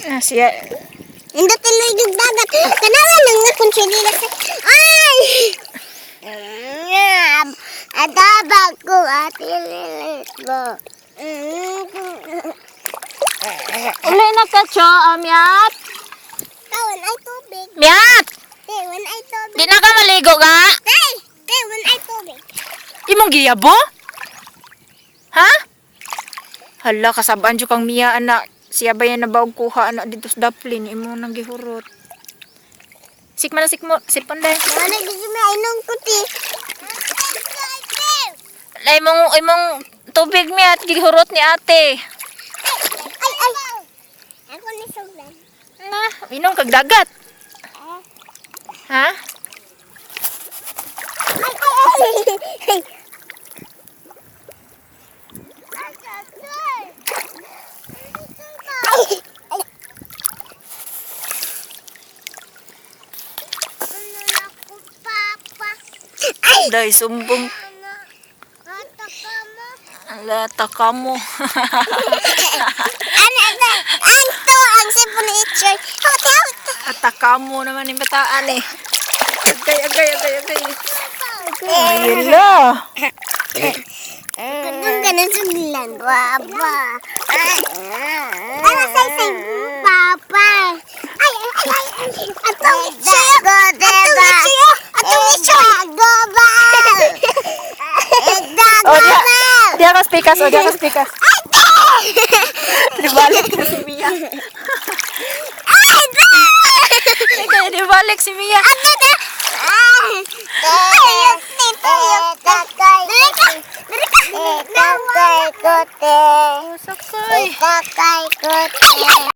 Ah, siya. Nindot tiloy yung dagat. Tanawa nang nga kung sinilas. Ay! Adabag ko ate lilit mo. Ulay na ka, Cho. Oh, Miat. Tawan ay tubig. Miat! Tawan ay tubig. Di na ka maligo ga? Tay! Tawan ay tubig. Imong giyabo? Ha? Hala, kasabaan jud kang Mia, anak. Siya ba yan na baog kuha, anak, dito sa daplin. Imo nang gihurot. Sikma na sikmo. Sipon dahil. Wala gusto na inom ko ti. Ay, imong tubig, Miat. Gihurot ni ate. Ay, ay! Ako ni suglan. Na, inom kag dagat. Ha? Ay, ay, ay! Ay! Ay! Ay! Day, sumbong. Lata ka mo. Ano, ano? Ang to, ang sipon ni Itchoy. Hot, hot! Ataka mo naman yung bataan eh. Agay, agay, agay, agay. Ayun. Kung ganun suglan, baba. Ano say say, papa? Ay, ay, ay, ay. Atong itchoy. Atong itchoy. Atong itchoy. Goba. Oh, diya. Diya ka spikas, oh, diya ka spikas. Dibalik na si Mia. Ay, da! Ay, kaya dibalik si Mia. Ato na. Ay, tuyok ni tuyok. Dali ka. Dali ka. Kakay kote. Oh, sakay. Kakay kote.